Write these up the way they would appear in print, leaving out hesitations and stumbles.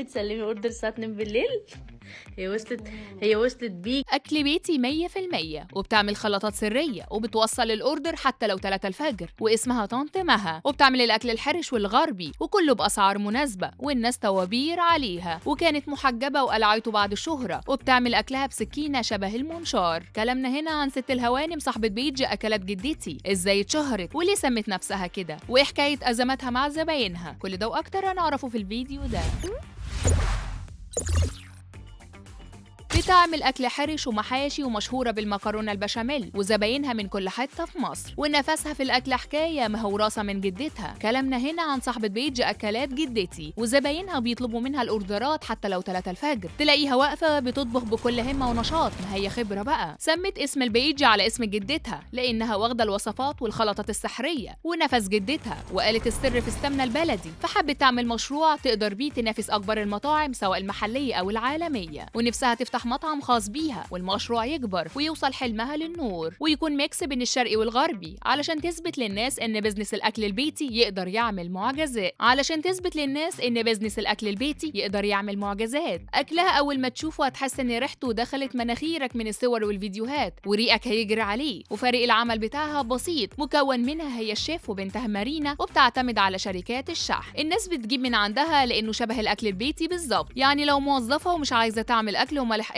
بتسلمي order الساعة 2 بالليل. هي وصلت بيك. اكل بيتي 100%، وبتعمل خلطات سرية وبتوصل ال order حتى لو 3 الفجر، واسمها طنط مها، وبتعمل الاكل الحرش والغربي وكله باسعار مناسبة والناس طوابير عليها، وكانت محجبة وقلعته بعد الشهرة، وبتعمل اكلها بسكينة شبه المنشار. كلامنا هنا عن ست الهوانم صاحبه page اكلات جدتي، ازاي اتشهرت وليه سمت نفسها كده، وايه حكاية ازماتها مع زباينها. كل ده واكتر هنعرفه في الفيديو ده. بتعمل أكل حرش ومحاشي ومشهورة بالمكرونة البشاميل، وزباينها من كل حتة في مصر، ونفسها في الأكل حكاية ما هو وراثة من جدتها. كلامنا هنا عن صاحبة page أكلات جدتي، وزباينها بيطلبوا منها الأوردرات حتى لو 3 الفجر، تلاقيها واقفة بتطبخ بكل همة ونشاط، ما هي خبرة بقى. سمت اسم ال page على اسم جدتها لأنها واخدة الوصفات والخلطات السحرية ونفس جدتها، وقالت السر في السمنة البلدي، فحبت تعمل مشروع تقدر بيه تنافس أكبر المطاعم سواء المحلية أو العالمية، ونفسها تفتح مطعم خاص بيها والمشروع يكبر ويوصل حلمها للنور، ويكون mix بين الشرقي والغربي، علشان تثبت للناس ان business الاكل البيتي يقدر يعمل معجزات. علشان تثبت للناس ان business الاكل البيتي يقدر يعمل معجزات. اكلها اول ما تشوفه هتحس ان ريحته دخلت مناخيرك من الصور والفيديوهات، وريقك هيجري عليه. وفريق العمل بتاعها بسيط، مكون منها هي الشيف وبنتها مارينا، وبتعتمد على شركات الشحن. الناس بتجيب من عندها لانه شبه الاكل البيتي بالظبط، يعني لو موظفة ومش عايزه تعمل اكل وما لحقتش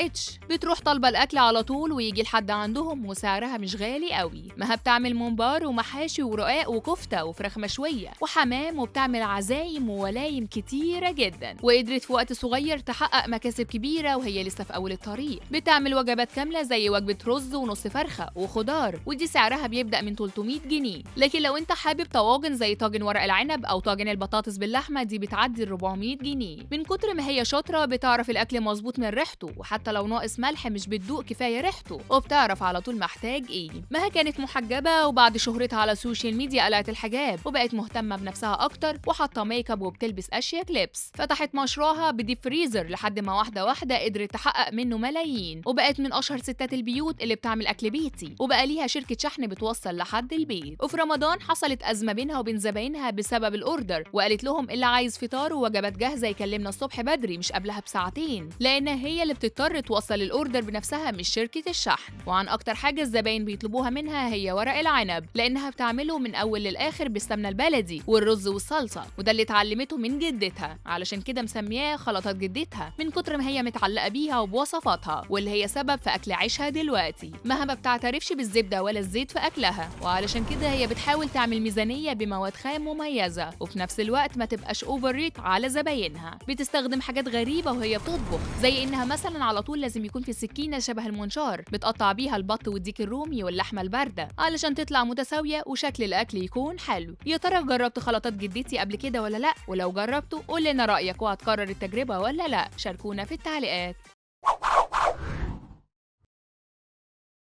بتروح طالبه الاكل على طول ويجي لحد عندهم، وسعرها مش غالي قوي. مها بتعمل ممبار ومحاشي ورقاق وكفته وفراخ مشوية وحمام، وبتعمل عزايم وولايم كتيرة جدا، وقدرت في وقت صغير تحقق مكاسب كبيرة وهي لسه في اول الطريق. بتعمل وجبات كاملة زي وجبة رز ونص فرخة وخضار، ودي سعرها بيبدا من 300 جنيه. لكن لو انت حابب طواجن زي طاجن ورق العنب او طاجن البطاطس باللحمه، دي بتعدي 400 جنيه. من كتر ما هي شاطرة بتعرف الاكل مظبوط من ريحته، وحتى لو ناقص ملح مش بتدوق كفاية ريحته، وبتعرف على طول محتاج ايه. مها كانت محجبة، وبعد شهرتها على ال social media قلعت الحجاب وبقت مهتمة بنفسها اكتر، وحاطه make up وبتلبس اشيك لبس. فتحت مشروعها ب deep freezer لحد ما واحدة واحدة قدرت تحقق منه ملايين، وبقت من اشهر ستات البيوت اللي بتعمل اكل بيتي، وبقى ليها شركة شحن بتوصل لحد البيت. وفي رمضان حصلت ازمة بينها وبين زباينها بسبب ال order، وقالت لهم اللي عايز فطار ووجبات جاهزة يكلمنا الصبح بدري مش قبلها بساعتين، لان هي اللي بتضطر توصل ال order بنفسها مش شركة الشحن. وعن اكتر حاجة الزباين بيطلبوها منها هي ورق العنب، لانها بتعمله من اول للاخر بالسمنه البلدي والرز والصلصه، وده اللي اتعلمته من جدتها، علشان كده مسمياه خلطات جدتها من كتر ما هي متعلقه بيها وبوصفاتها، واللي هي سبب في اكل عيشها دلوقتي. مها ما بتعترفش بالزبده ولا الزيت في اكلها، وعلشان كده هي بتحاول تعمل ميزانية بمواد خام مميزة، وفي نفس الوقت ما تبقاش over rate على زباينها. بتستخدم حاجات غريبة وهي بتطبخ، زي انها مثلا على طول لازم يكون في سكينة شبه المنشار بتقطع بيها البط والديك الرومي واللحمة البارده علشان تطلع متساوية وشكل الاكل يكون حلو. يا ترى جربت خلطات جدتي قبل كده ولا لا؟ ولو جربته قول لنا رايك، وهتكرر التجربة ولا لا؟ شاركونا في التعليقات.